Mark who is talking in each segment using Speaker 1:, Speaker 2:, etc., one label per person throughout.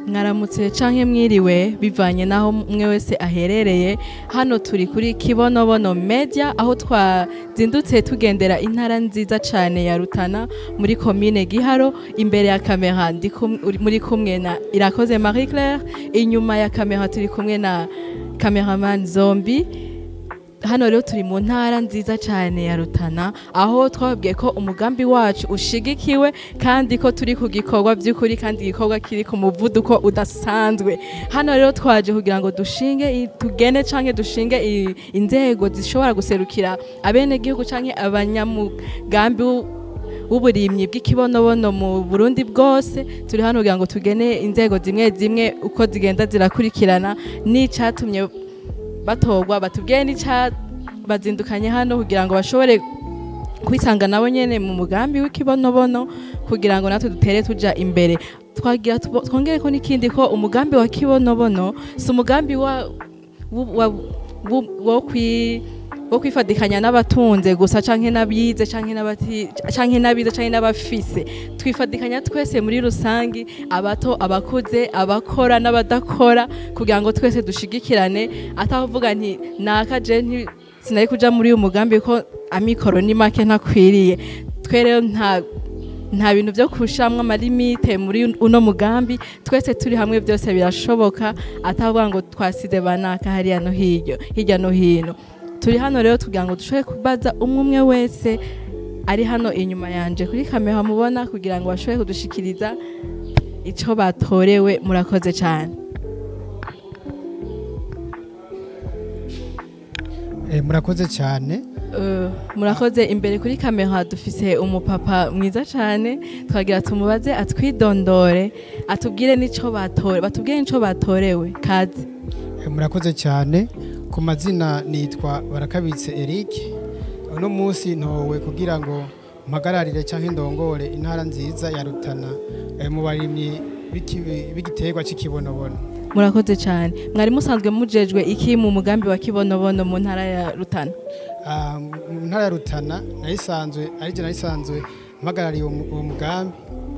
Speaker 1: Mwaramutse canke mwiriwe bivanye naho umwe wese aherereye. Hano turi kuri Kibonobono Media, aho twazindutse tugendera intara nziza cane ya Rutana muri komine Giharo. Imbere ya kamera muri kumwe na Irakoze Marie Claire, inyuma ya kamera turi kumwe na cameraman Zombi. Hano rero turi mu ntara nziza cyane ya Rutana, aho twababwiye ko umugambi wacu ushigikiwe kandi ko turi ku gikorwa by'ukuri, kandi igikorwa kiri ku muvuduko udasanzwe. Hano rero twaje kugira ngo dushinge, tugene canke dushinge inzego zishobora guserukira abenegihugu canke abanyamugambi w'uburimyi bw'ikibonobono mu Burundi bwose. Turi hano kugira ngo tugene inzego zimwe zimwe uko zigenda zirakurikirana n'icatumye batorwa, batubwiye n'ica bazindukanye hano kugira ngo bashobore kwisanga nabo nyene mu mugambi w'ikibonobono, kugira ngo natwe dutere tuja imbere. Twagira twongere ko n'ikindi, ko umugambi wa kibonobono si umugambi wo kwifadikanya n'abatunze gusa canke n'abize canke n'abati canke n'abize canke n'abafise. Twifadikanya twese muri rusangi, abato, abakuze, abakora n'abadakora, kugira ngo twese dushigikirane, atavuga nti naka je nti sinari kuja muri uyu mugambi ko amikoro ni make ntakwiriye. Twe rero nta bintu byo kushamwa ama limites muri uno mugambi, twese turi hamwe byose birashoboka, atavuga ngo twasize banaka hariya no hirya hirya no hino. Turi hano rero tugira ngo dushobore kubaza umwe umwe wese ari hano inyuma yanje kuri kamera mubona, kugira ngo bashobore kudushikiriza ico batorewe. Murakoze cyane.
Speaker 2: Murakoze cyane.
Speaker 1: Murakoze. Imbere kuri kamera dufise umupapa mwiza cyane, twagira tumubaze atwidondore, atubwire n'ico batore, batubwire n'ico batorewe. Kaze.
Speaker 2: Murakoze cyane. Ku mazina nitwa Barakabitse Eric. Uno munsi ntowe kugira ngo mpagararire cyangwa indongore intara nziza ya Rutana mu barimyi b'igiterwa cy'ikibonobono.
Speaker 1: Murakoze cyane. Mwari musanzwe mujejwe iki mu mugambi wa kibonobono mu ntara ya Rutana?
Speaker 2: Mu ntara ya Rutana narisanzwe ari je narisanzwe mpagarariye uwo mugambi.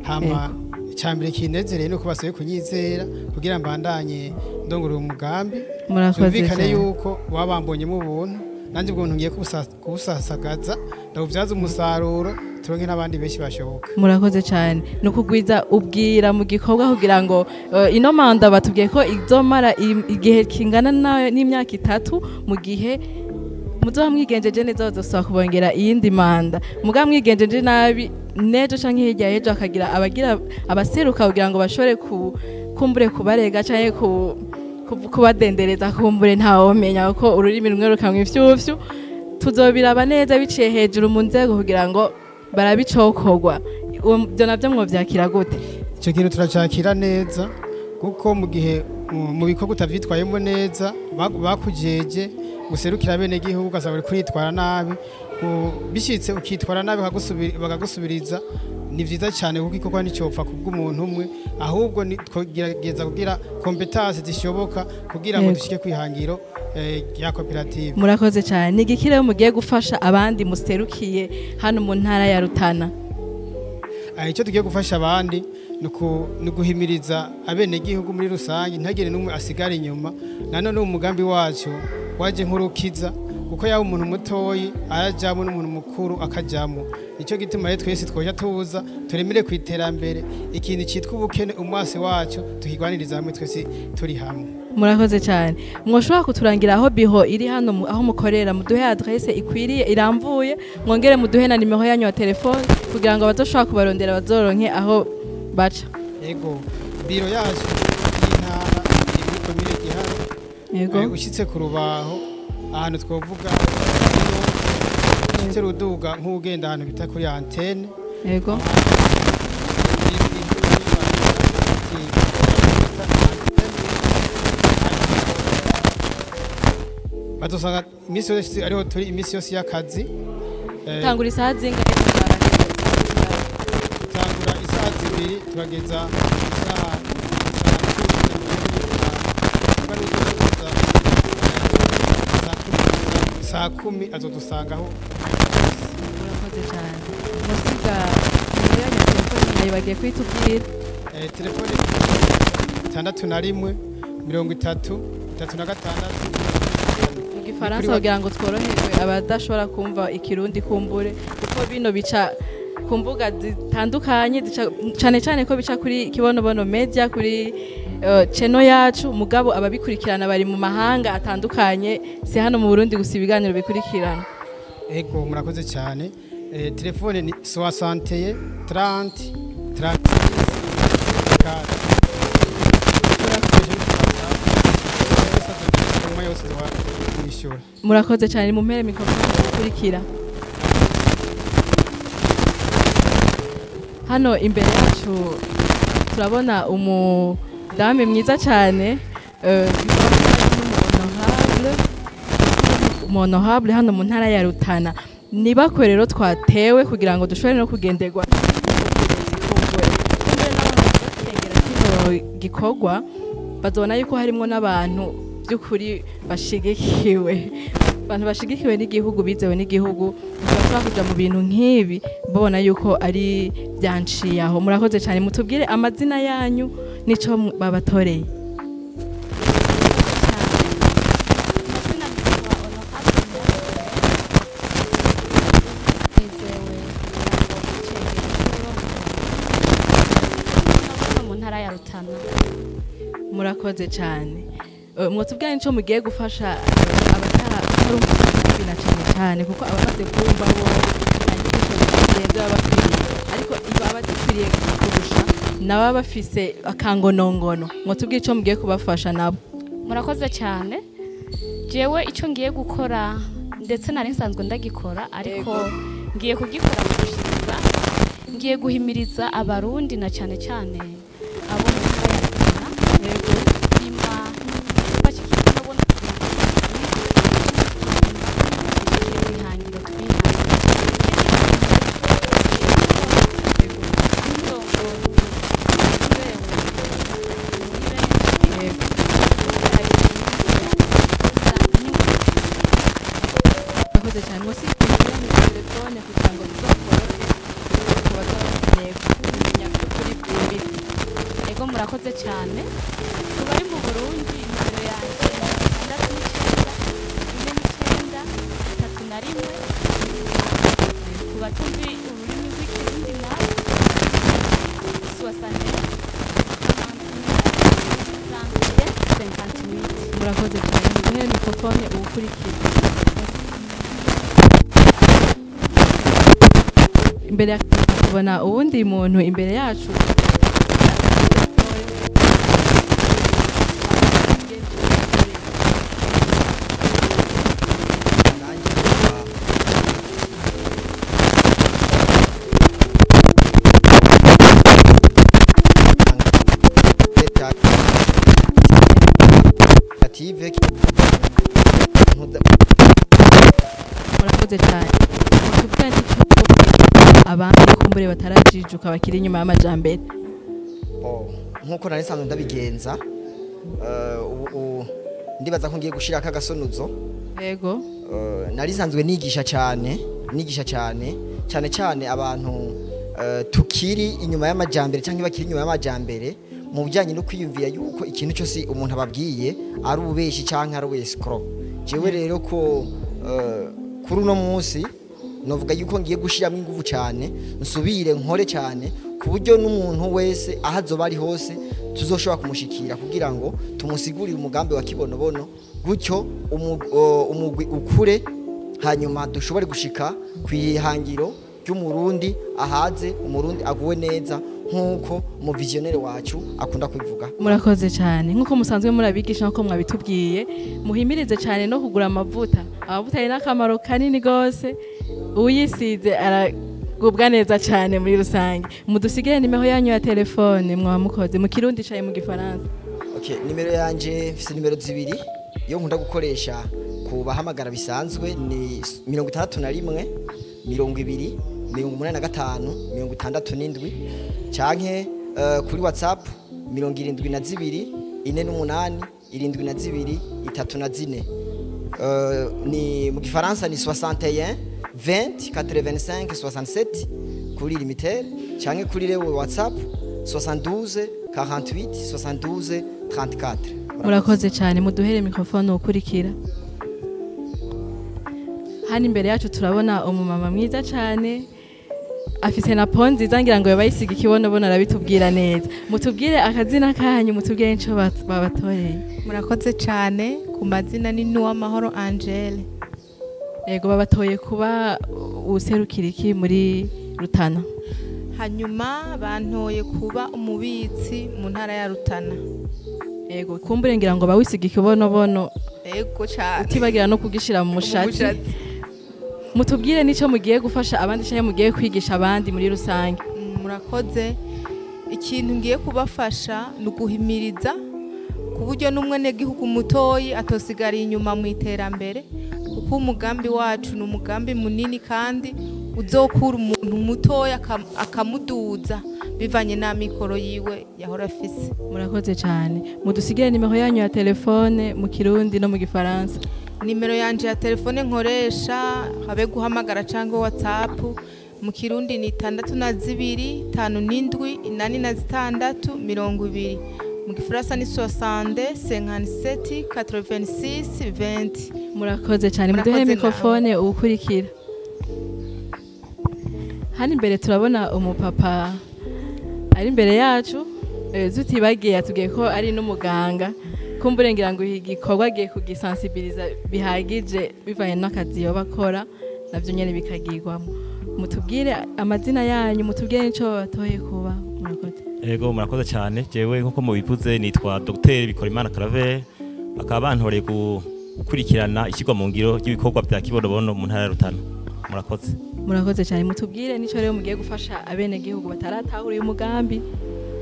Speaker 2: Hama icyambere kinezereye nuko basubiye kunyizera kugira mbandanye ndongora uwo mugambi.
Speaker 1: Murakoze
Speaker 2: cyane
Speaker 1: cyane.
Speaker 2: Yuko wabambonyemo ubuntu, nanjye ubwo ngiye kubusasagaza ndabubyaza umusaruro, turonke n'abandi benshi bashoboka.
Speaker 1: Murakoze cyane. Ni ukugwiza ubwira mu gikorwa kugira ngo ino manda batubwiye ko izomara igihe kingana n'imyaka 3. Mu gihe muzoba mwigenjeje neza bazosaba kubongera iyindi manda, mugaba mwigenjeje nabi nejo canke hirya y'ejo hakagira abagira abaseruka kugira ngo bashobore kumbure kubarega canke kubadendereza, kumbure ntawomenya kuko ururimi rumwe rukamwa ifyufyu. Tuzobiraba neza biciye hejuru mu nzego kugira ngo barabicokorwa. Ibyo navyo mwovyakira gute?
Speaker 2: Icyo kintu turacakira neza, kuko mu gihe mu bikorwa utavyitwayemo neza, bakujeje guserukira bene gihugu ugasanga uri kuritwara nabi, bishitse ukitwara nabi bakagusubiriza, ni vyiza cyane kuko ikorwa nticopfa kubw'umuntu umwe, ahubwo ni twogerageza kugira compétences zishoboka kugira ngo dushike kwihangiro ya koperative.
Speaker 1: Murakoze cyane. Ni igiki rero mugiye gufasha abandi muserukiye hano mu ntara ya Rutana?
Speaker 2: Icyo tugiye gufasha abandi ni guhimiriza abenegihugu muri rusange, ntagire n'umwe asigara inyuma. Nanone umugambi wacu waje nk'urukiza, kuko yaba umuntu mutoyi arajamo n'umuntu mukuru akajamo. Nicyo gituma rero twese twoja tuza turemere ku iterambere, ikintu cyitwa ubukene umwasi wacu tukigwaniriza hamwe twese turi hamwe.
Speaker 1: Murakoze cyane. Mwoshobora kuturangira aho biho iri hano aho mukorera, muduhe adresse ikwiriye iramvuye, mwongere muduhe na nimero yanyu ya telefone kugira ngo abazoshobora kubarondera bazoronke aho baca.
Speaker 2: Yego, biro yacu y'intara iri muri komine Giharo. Ushyitse ku rubaho ahantu twovuga ushyitse ruduga nk'ugenda ahantu bita kuri antene. Badusanga iminsi yose ariho turi, iminsi yose y'akazi.
Speaker 1: Tangura isaha zingahe?
Speaker 2: Tangura isaha 2 turageza isaha saa 10 azodusangaho.
Speaker 1: Murakoze cyane. Musiga nimero yanyu ya telefone nayibagiye kuyitubwira.
Speaker 2: Telefone 61 30 36.
Speaker 1: Mu gifaransa kugira ngo tworoherwe abadashobora kumva ikirundi kumbure, kuko bino bica ku mbuga zitandukanye, cane cane ko bica kuri Kibonobono Media, kuri channel yacu, mugabo ababikurikirana bari mu mahanga atandukanye, si hano mu Burundi gusa ibiganiro bikurikirana.
Speaker 2: Ego, murakoze cyane. Telefone ni 61 30 36 4.
Speaker 1: Murakoze cyane, mumpere mikrofone ikurikira. Hano imbere yacu turabona umudame mwiza cyane, honorable hano mu ntara ya Rutana. Nibakwe rero twatewe kugira ngo dushobore no kugenderwa kino gikorwa, bazobona yuko harimwo n'abantu by'ukuri bashigikiwe, abantu bashigikiwe n'igihugu, bizewe n'igihugu, bashobora kuja mu bintu nk'ibi babona yuko ari byanciye aho. Murakoze cyane, mutubwire amazina yanyu nico babatoreye. Murakoze cyane. Mwotubwira nico mugiye gufasha abatarumva na cyane cyane, kuko abamaze kumva bo ntanyigisho bakwiriye, ariko iyo abadakwiriye kurusha nabo bafise akangonongono. Mwotubwira ico mugiye kubafasha nabo.
Speaker 3: Murakoze cyane. Jewe ico ngiye gukora, ndetse nari nsanzwe ndagikora, ariko ngiye kugikora kurushiriza, ngiye guhimiriza abarundi na cyane cyane abo mu ntara ya Rutana
Speaker 1: Murakoze cyane. Musi telefone kugira ngo bizokorohe ku bazakeneye kumenya by'ukuri byimbitse.
Speaker 3: Ego, murakoze cyane. Tubari mu Burundi, nimero yanjye 69 49 31. Ku batumvi ururimi rw'ikirundi nawe 69 58.
Speaker 1: Murakoze cyane. Muduhe mikrofone uwukurikira. Imbere ya tubona uwundi muntu imbere yacu. Murakoze cyane. Mutubwira n'icyo abandi kumbure batarajijuka bakiri inyuma y'amajambere.
Speaker 4: Nkuko nari nsanzwe ndabigenza, ndibaza ko ngiye gushira akagasonuzo.
Speaker 1: Yego.
Speaker 4: Nari nsanzwe nigisha cyane, nigisha cyane cyane cyane abantu tukiri inyuma y'amajambere cyangwa bakiri inyuma y'amajambere mu bijyanye no kwiyumvira yuko ikintu cyose umuntu ababwiye ari ububeshi cyangwa ari escroc. Jewe rero ko kuri uno munsi novuga yuko ngiye gushiramo ingufu cyane, nsubire nkore cyane ku buryo n'umuntu wese aho azoba ari hose tuzoshobora kumushikira kugira ngo tumusigurire umugambi wa Kibonobono, gutyo umugwi ukure, hanyuma dushobore gushika ku ihangiro ry'umurundi ahaze, umurundi aguwe neza nkuko mu visionnaire wacu akunda kubivuga.
Speaker 1: Murakoze cyane. Nkuko musanzwe murabigisha, nkuko mwabitubwiye, muhimirize cyane no kugura amavuta. Amavuta ari n'akamaro kanini gose, uyisize aragubwa neza cyane muri rusange. Mudusigire nimero yanyu ya telefone mwaba mukoze mu kirundi caye mu gifaransa.
Speaker 4: Okay, nimero yanje mfise nimero zibiri iyo nkunda gukoresha ku bahamagara bisanzwe ni 61 20 85 67 canke kuri WhatsApp 72 48 72 34. Ni mu gifaransa ni 61 20 85 67 kuri limitel canke kuri rewe WhatsApp 72 48 72 34.
Speaker 1: Murakoze cyane. Muduhere microphone ukurikira. Hano imbere yacu turabona umumama mwiza cyane, afise na peau nziza, ngira ngo yabayisiga ikibonobono, arabitubwira neza. Mutubwire akazina kanyu, mutubwire nico babatoreye.
Speaker 5: Murakoze cyane. Ku mazina ni Nuwamahoro Angele.
Speaker 1: Yego, babatoye kuba userukira iki muri Rutana?
Speaker 5: Hanyuma bantoye kuba umubitsi mu ntara ya Rutana.
Speaker 1: Yego, kumbure ngira ngo bawisiga ikibonobono.
Speaker 5: Yego cyane.
Speaker 1: Utibagira no kugishira mu mushatsi. Mutubwire nico mugiye gufasha abandi cyangwa mugiye kwigisha abandi muri rusange.
Speaker 5: Murakoze. Ikintu ngiye kubafasha ni uguhimiriza ku buryo n'umwenegihugu mutoyi atosigara inyuma mu iterambere, kuko umugambi wacu ni umugambi munini kandi uzokura umuntu mutoya akamuduza bivanye n'amikoro yiwe yahora afise.
Speaker 1: Murakoze cyane. Mudusigire nimero yanyu ya telefone mu Kirundi no mu Gifaransa.
Speaker 5: Nimero yanje ya telefone nkoresha, habe guhamagara cyangwa WhatsApp, mu Kirundi ni 62 57 86 20. Mu Gifaransa ni 60 57 86 20.
Speaker 1: Murakoze cyane. Muduhe microphone ukurikira. Hano imbere turabona umupapa ari imbere yacu, tutibagiye atubwiye ko ari n'umuganga. Kumbure ngira ngo igikorwa agiye kugisensibiliza bihagije bivanye n'akazi yoba akora, navyo nyene bikagirwamo. Mutubwire amazina yanyu, mutubwire nico babatoye kuba. Murakoze.
Speaker 6: Ego, murakoze cyane. Jewe nkuko mubivuze nitwa Dr Bikorimana Claver, bakaba bantoreye gukurikirana ishyirwa mu ngiro ry'ibikorwa bya Kibonobono mu ntara ya Rutana. Murakoze.
Speaker 1: Murakoze cyane. Mutubwire nico rero mugiye gufasha abenegihugu bataratahura uyu mugambi.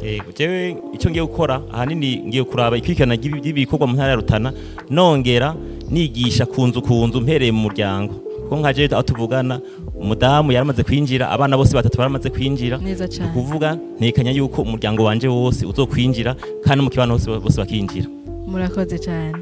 Speaker 6: Yego, jewe icyo ngiye gukora ahanini ngiye kuraba ikurikirana ry'ibikorwa mu ntara ya Rutana, nongera nigisha kunzu kunzu mpereye mu muryango, kuko nka jewe aho tuvugana umudamu yaramaze kwinjira, abana bose batatu baramaze kwinjira.
Speaker 1: Neza cyane.
Speaker 6: Kuvuga ntekanya yuko umuryango wanje wose uzokwinjira kandi mu kibano hose bose bakinjira.
Speaker 1: Murakoze cyane.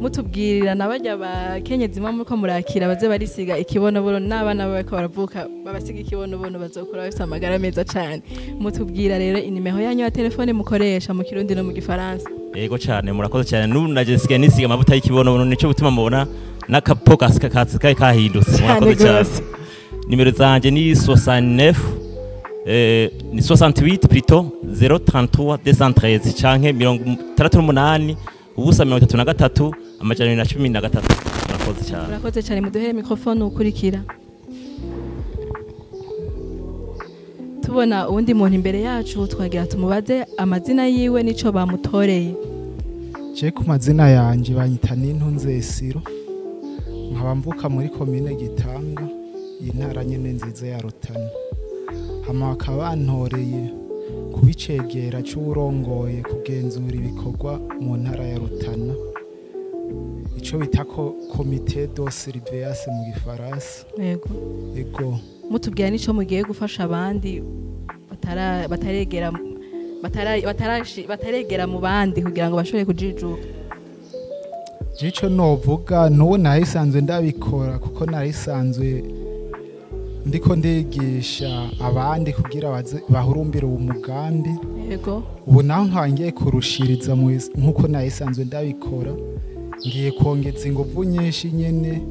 Speaker 1: Mutubwirira nabajya bakenyezi mwe ko murakira baze barisiga ikibonobono, n'abana bariko baravuka babasiga ikibonobono, bazokura bafise amagara meza cyane. Mutubwira rero inimero yanyu ya telefone mukoresha mu Kirundi no mu Gifaransa.
Speaker 6: Yego cyane, murakoze cyane. N'ubu naje nsigaye nisiga amavuta y'ikibonobono, nico gutuma mubona n'akapo kasika kahindutse. Murakoze cyane. Nimero zanje ni 69 ni 68 plutôt 033 213 canke 68 ubusa 33 213. Murakoze cyane.
Speaker 1: Murakoze cyane. Muduhere microphone ukurikira. Tubona uwundi muntu imbere yacu, twagira tumubaze amazina yiwe nico bamutoreye.
Speaker 7: Je ku mazina yanje banyita Nintunze Esiro, nkaba mvuka muri komine Gitanga, intara nyene nziza ya Rutana. Hama bakaba bantoreye kubicegera c'uwurongoye kugenzura ibikorwa mu ntara ya Rutana, ico bita ko comité de surveillance mu Gifaransa.
Speaker 1: Yego.
Speaker 7: Ego.
Speaker 1: Mutubwira nico mugiye gufasha abandi batara bataregera batara bataregera mu bandi kugira ngo bashobore kujijuka.
Speaker 7: Jico novuga n'ubu narisanzwe ndabikora, kuko narisanzwe ndiko ndigisha abandi kugira bahurumbire uwo mugambi.
Speaker 1: Yego.
Speaker 7: Ubu naho nkaba ngiye kurushiriza nkuko narisanzwe ndabikora, ngiye kongeza inguvu nyinshi nyene,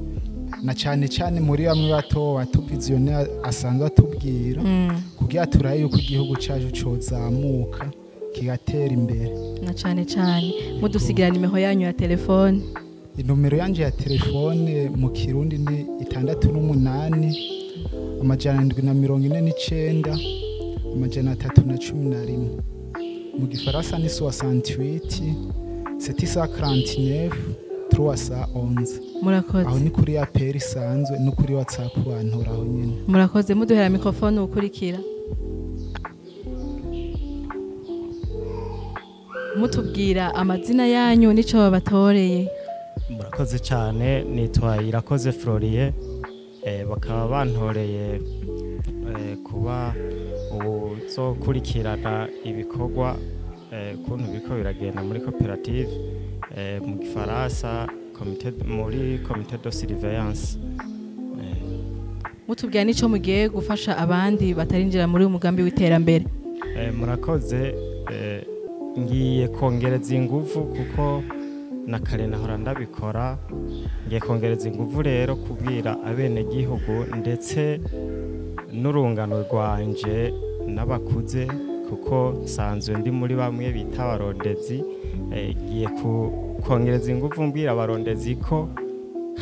Speaker 7: na cyane cyane muri bamwe bato batuvisione asanzwe atubwira, kugira turaye yuko igihugu cyacu cozamuka kigatera imbere.
Speaker 1: Na cyane cyane mudusigira nimero yanyu ya telefone.
Speaker 7: Inomero yanje ya telefone mu Kirundi ni 68 749 311. Mu Gifaransa ni 68 749 311.
Speaker 1: Murakoze.
Speaker 7: Aho ni kuri APR isanzwe no kuri WhatsApp bantoraho nyene.
Speaker 1: Murakoze. Muduhera microphone ukurikira. Mutubwira amazina yanyu nico babatoreye.
Speaker 8: Murakoze cyane. Nitwa Irakoze Florie, bakaba bantoreye kuba uzokurikirana ibikorwa kuntu biko biragenda muri koperative, mu Gifaransa comité, muri comité de surveillance.
Speaker 1: Mutubwira nico mugiye gufasha abandi batarinjira muri uyu mugambi w'iterambere.
Speaker 8: Murakoze. Ngiye kongereza ingufu kuko na kare nahora ndabikora. Ngiye kongereza ingufu rero kubwira abenegihugu ndetse n'urungano rwanje n'abakuze, kuko nsanzwe ndi muri bamwe bita abarondezi. Ngiye kongereza ingufu mbwira abarondezi ko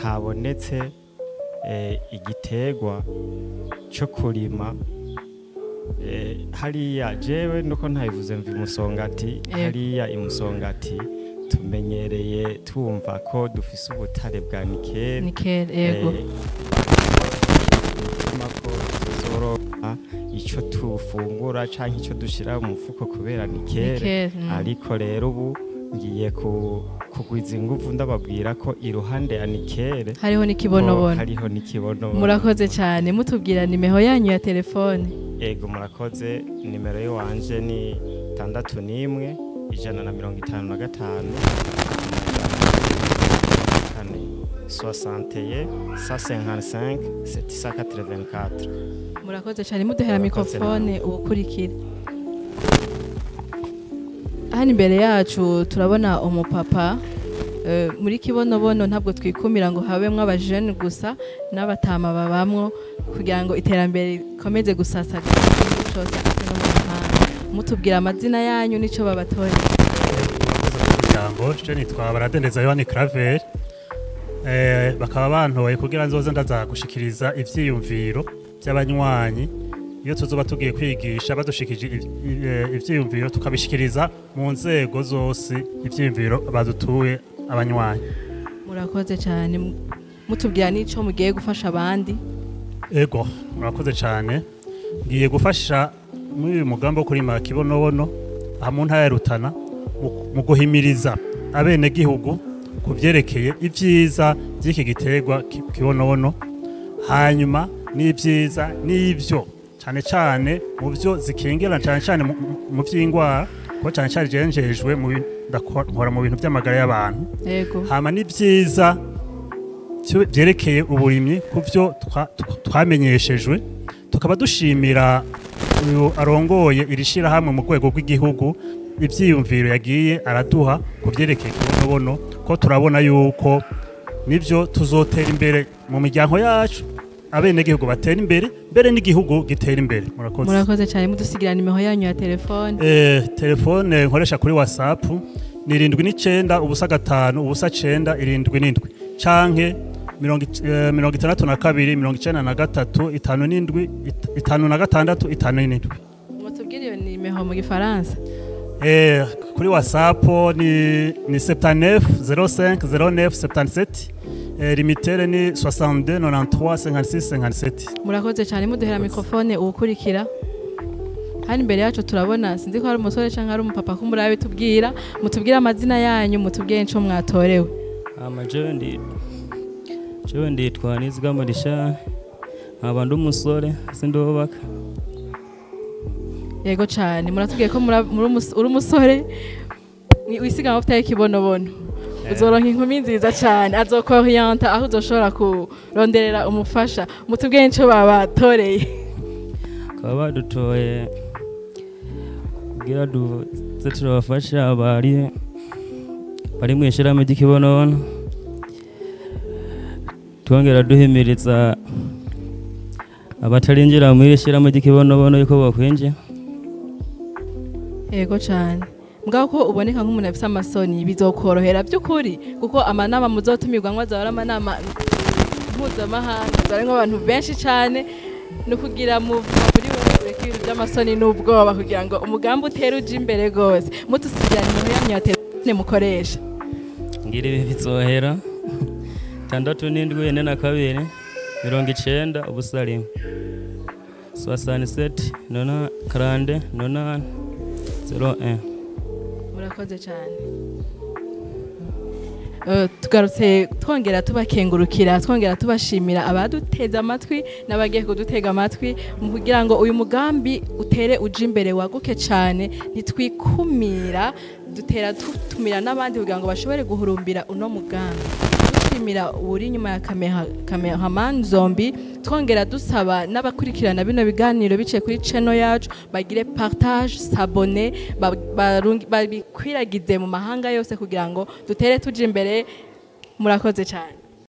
Speaker 8: habonetse igiterwa cyo kurima. Hariya jewe nuko ntabivuze mva imusongati, hariya imusongati tumenyereye twumva ko dufise ubutare bwa nikeli.
Speaker 1: Nikeli, yego.
Speaker 8: Bituma ko tuzoronka ico tufungura canke ico dushira mu mufuko kubera nikeli.
Speaker 1: Nikeli.
Speaker 8: Ariko rero ubu ngiye kugwiza ingufu ndababwira ko iruhande ya nikele
Speaker 1: hariho n'ikibonobono.
Speaker 8: Hariho n'ikibonobono.
Speaker 1: Murakoze cyane. Mutubwira nimero yanyu ya telefone.
Speaker 8: Ego, murakoze. Nimero yiwanje ni 61 155 4 61 155 784.
Speaker 1: Murakoze cyane. Muduhera
Speaker 8: Murakoze.
Speaker 1: Microphone ubukurikira. Hano imbere yacu turabona umupapa. Muri Kibonobono ntabwo twikumira ngo habemwo abajene gusa, n'abatama babamwo, kugira ngo iterambere rikomeze gusasagara mu gihugu cose ndetse no mu mahanga. Mutubwira amazina yanyu n'ico babatoreye.
Speaker 9: Ijambo je nitwa Baradendeza Yohani Claver. Bakaba bantoye kugira nzoze ndaza gushikiriza ivyiyumviro by'abanywanyi iyo tuzoba tugiye kwigisha, badushikije ivyiyumviro tukabishikiriza mu nzego zose, ivyiyumviro badutuye abanywanyi.
Speaker 1: Murakoze cyane. Mutubwira n'ico mugiye gufasha abandi.
Speaker 9: Ego, murakoze cyane. Ngiye gufasha muri uyu mugambi wo kurima kibonobono aha mu ntara ya Rutana mu guhimiriza abenegihugu ku vyerekeye ivyiza by'iki giterwa kibonobono, hanyuma n'ibyiza n'ibyo cyane cyane mu byo zikingira, cyane cyane mu by'indwara, kuko cyane cyane jewe njejwe nkora mu bintu by'amagara y'abantu. Hama n'ibyiza byerekeye uburimyi ku byo twamenyeshejwe. Tukaba dushimira uyu arongoye iri shirahamwe mu rwego rw'igihugu ivyiyumviro yagiye araduha ku vyerekeye kibonobono, ko turabona yuko nivyo tuzotera imbere mu miryango yacu, abenegihugu batera imbere, mbere n'igihugu gitera imbere. Murakoze.
Speaker 1: Murakoze cyane. Mudusigira nimero yanyu ya telefone.
Speaker 9: Telefone nkoresha kuri WhatsApp ni 79 0 5 0 9 77 canke 62 93 57 56 57.
Speaker 1: Mutubwire iyo nimero mu gifaransa.
Speaker 9: Kuri WhatsApp ni 79 05 09 77, limitere ni 62 93 56 57.
Speaker 1: Murakoze cyane. Muduhera microphone uwukurikira. Hano imbere yacu turabona, sinzi ko hari umusore cyangwa ari umupapa, ko murabe tubwira, mutubwire amazina yanyu, mutubwire ico mwatorewe.
Speaker 10: Hama jewe nditwa Nizigama Richard, nkaba ndi umusore, sindubaka.
Speaker 1: Yego cyane. Muratubwiye ko uri umusore wisiga amavuta y'ikibonobono, uzoronka inkumi nziza cyane, azokoriyanta aho uzoshobora kuronderera umufasha. Mutubwiye ico babatoreye.
Speaker 10: Bakaba badutoye kugira duze turabafasha abari bari mu ishirahamwe ry'ikibonobono, twongera duhimiriza abatarinjira mu iri shirahamwe ry'ikibonobono yuko bokwinjira.
Speaker 1: Yego cyane. Mugabo ko uboneka nk'umuntu afise amasoni, bizokorohera by'ukuri, kuko amanama muzotumirwamwo azaba ari amanama mpuzamahanga, azaba arimwo abantu benshi cyane. Ni ukugira muri wowe ureke ibintu by'amasoni n'ubwoba kugira ngo umugambi utere uje imbere rwose. Mutusigira nimero yanyu ya telefone mukoresha.
Speaker 10: Ngira ibi bizohera: 67 42 90 01, 67 90 40 90 01.
Speaker 1: Murakoze cyane. Tugarutse twongera tubakengurukira, twongera tubashimira abaduteze amatwi n'abagiye kudutega amatwi mu kugira ngo uyu mugambi utere uje imbere waguke cyane. Ntitwikumira, dutera tutumira n'abandi kugira ngo bashobore guhurumbira uno mugambi. Dushimira uri inyuma ya kamera, cameraman Zombi, twongera dusaba n'abakurikirana bino biganiro biciye kuri channel yacu bagire partage, s'abonner, babikwiragize mu mahanga yose kugira ngo dutere tuja imbere. Murakoze cyane.